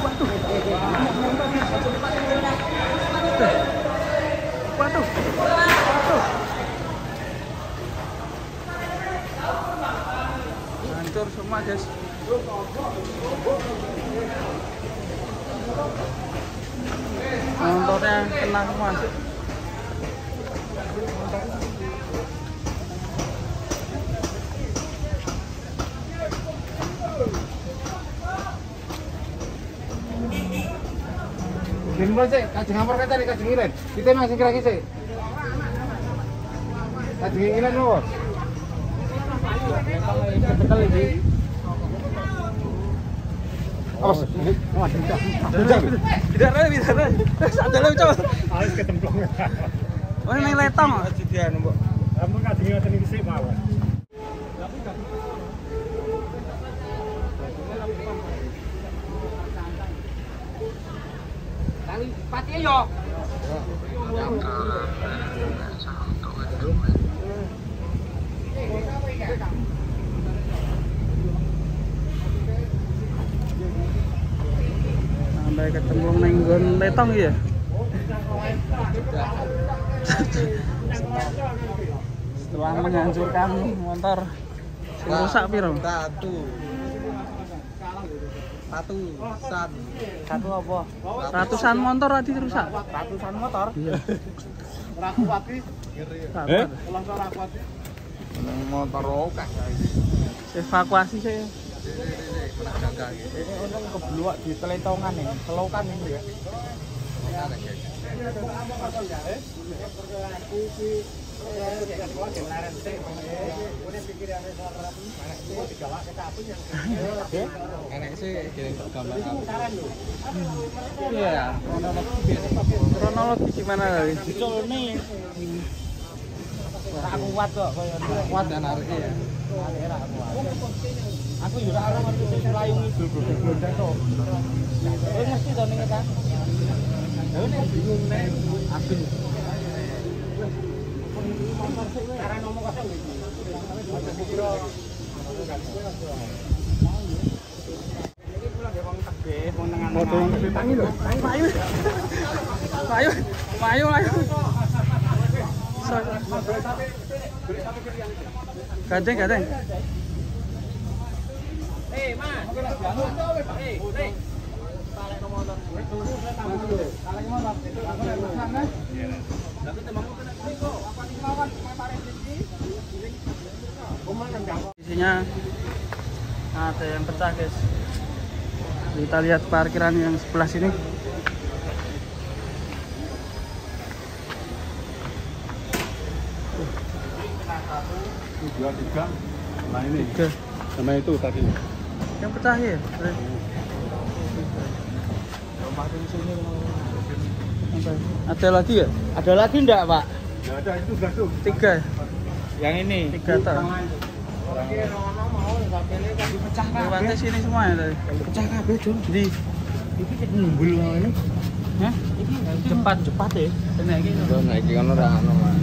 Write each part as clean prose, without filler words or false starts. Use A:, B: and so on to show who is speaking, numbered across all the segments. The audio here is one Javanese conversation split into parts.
A: Waduh. Waduh. Waduh. Hancur semua, guys. Motornya kena semua.
B: Gini sih, kajeng ampor kan tadi kajeng ilen. Kita masih kira sih. Kajeng ilen lho. Awas.
A: Tidak ada, tidak ada. Sandalnya coba.
C: Harus ketemplong.
A: Oh, ini letong.
B: Dianu, Mbok.
C: Ampun kajeng ngoten iki sik mawon.
B: Kali pati yo.
A: Sampai kecemplung neng nggon letong ya. Setelah menghancurkan motor, sing rusak piro?
B: Satu. Ratusan.
A: Satu apa? Ratusan motor tadi rusak.
B: Ratusan motor?
A: Iya.
B: Rakuwati.
A: Eh?
B: Motor akeh.
A: Evakuasi saya.
B: Ini untung kebeluak di teletongan ini, selokan ini ya.
A: Iya, kronologi gimana tadi?
B: Aku kuat kok, kuat ya nariknya ya. Aku juga ora ngerti sing mlayu ngidul glodok-glodok kok. Kowe mesti to ning ta. Lha nek bingung nek aku. Cara ngomong kosong iki. Iki kula nggih wong tebih, wong tengah-tengah.
A: Tangi lho. Ayo. Ayo. Ayo, ayo. Gandeng, gandeng.
B: Eh, Mas. Eh, eh.
A: Isinya ada yang pecah, guys. Kita lihat parkiran yang sebelah sini.
C: Dua, tiga. Nah ini. Tiga. Sama itu tadi.
A: Yang pecah ya? Ada lagi ya?
B: Ada lagi enggak, Pak?
C: Enggak ada, itu sudah tuh.
A: Tiga.
B: Yang ini.
A: Tiga tak. Lewatnya sini semua ya tadi.
B: Pecah kabeh, Jun.
A: Di.
B: Iki ngumbul ini.
A: Hah?
B: Iki
A: cepat
B: cepat ya.
A: Nek iki.
B: Nek iki kan ora ono, Mas.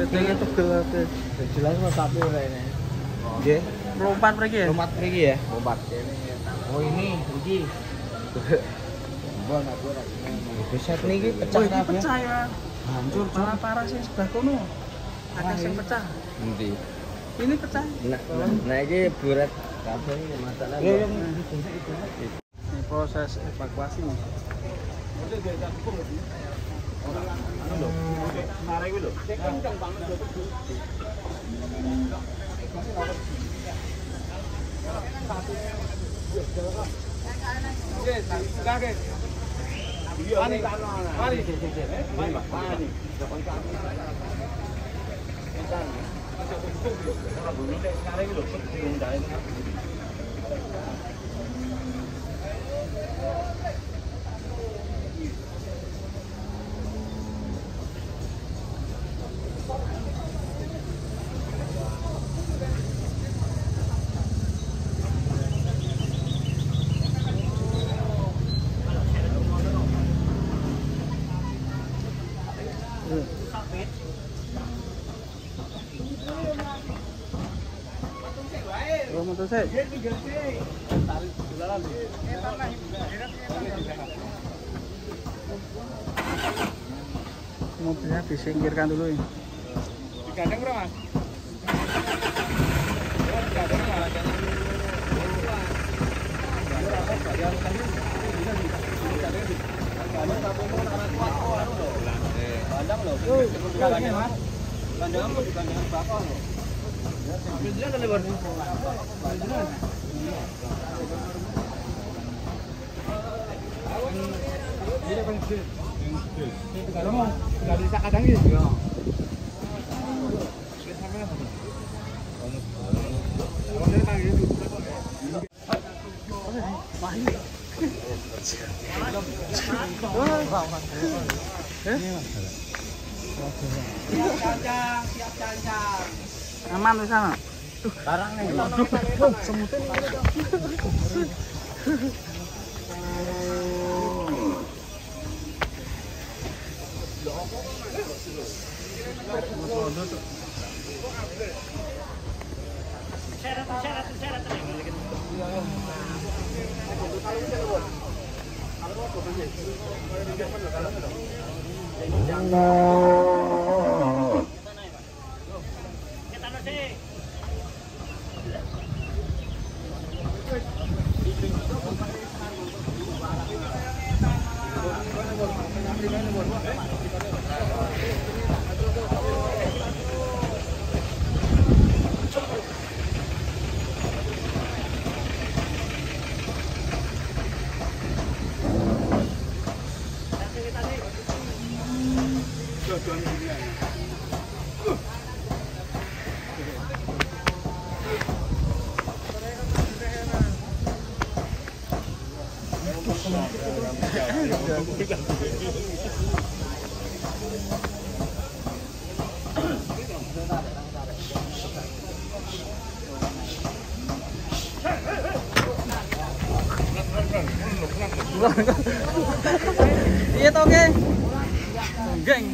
A: Letingnya tugel kabeh.
B: Jelas mah sapi ora ini. Nggih.
A: Lompat mriki ya?
B: Lompat mriki ya? Lompat kene. Oh ini, iki. Beset niki pecah
A: Oh, iki
B: kabeh.
A: pecah ya.
B: Hancur,
A: Malah parah sih sebelah kono. Ada yang pecah.
B: Endi?
A: Ini pecah.
B: Nah, iki buret kabeh iki masalah.
A: Ini proses evakuasi. Motor sik. Mobilnya disingkirkan dulu ini.
B: Digandeng bro, Mas.
A: Aman di sana.
B: Barangnya.
A: Iya toh, geng. Geng.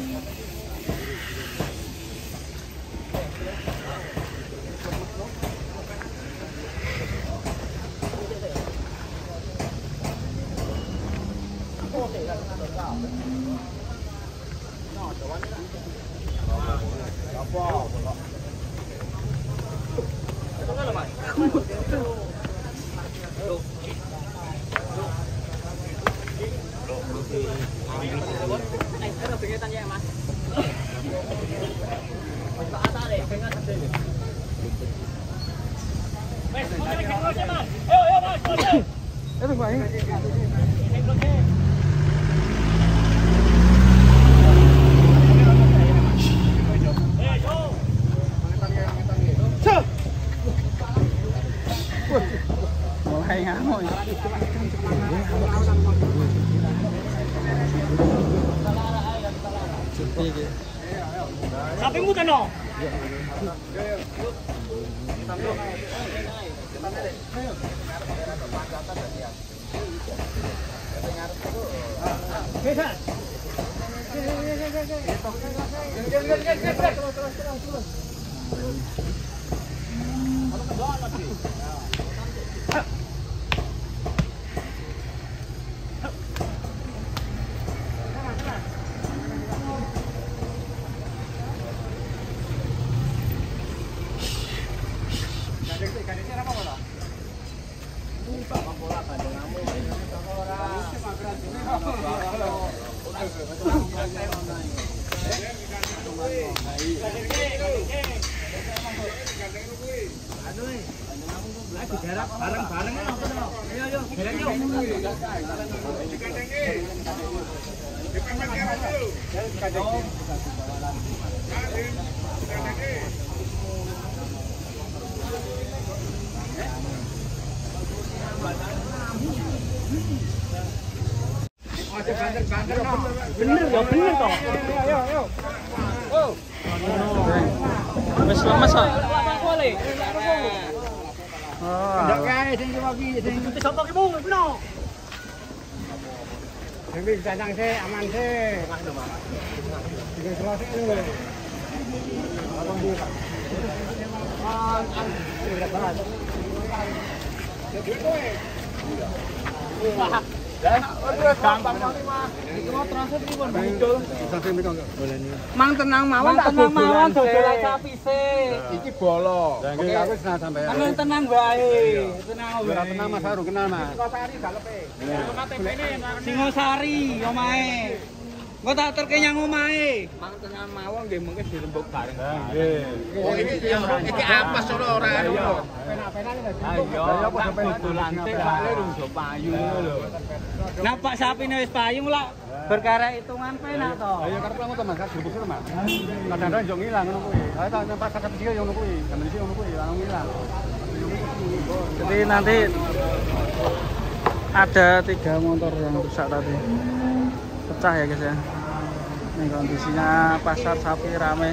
A: Mulai ngamuk.
D: Sapimu teno.
A: Bener ya, bener toh. Wis lemes kok.
B: Ndak kae sing iki sing
D: sapa ki mung pino.
B: Sing dicacang sik aman sik. Iki selosik lho. Mang tenang mawon tak tenang mawon dodolan sapi sik.
C: Iki bolo. Lah nggih aku senang sampean.
B: Tenang tenang wae. Tenang wae.
C: Ora tenang Mas Haru kenal Mas.
B: Singosari dalepe. Singosari omahe. Engko tak terke nyang omahe. Mang tenang mawon nggih mungkin dirembuk bareng.
C: Nggih.
D: Oh iki iki apes ora ora anu.
B: Penak-penak iki lha apa sampe dodolan sik Pak Le rung do payu ngono lho. Nah Pak sapine wis payu lak berkara hitungan penak to.
C: Lah ya karep ngono to Mas, dirembuk Mas. Kadang-kadang yo ngilang ngono kuwi. Lah tak nang pasar kecil yo ngono kuwi, jaman iki ngono kuwi, langsung ngilang.
A: Jadi nanti ada 3 motor yang rusak tadi. Pecah ya guys ya. Ini kondisinya pasar sapi rame.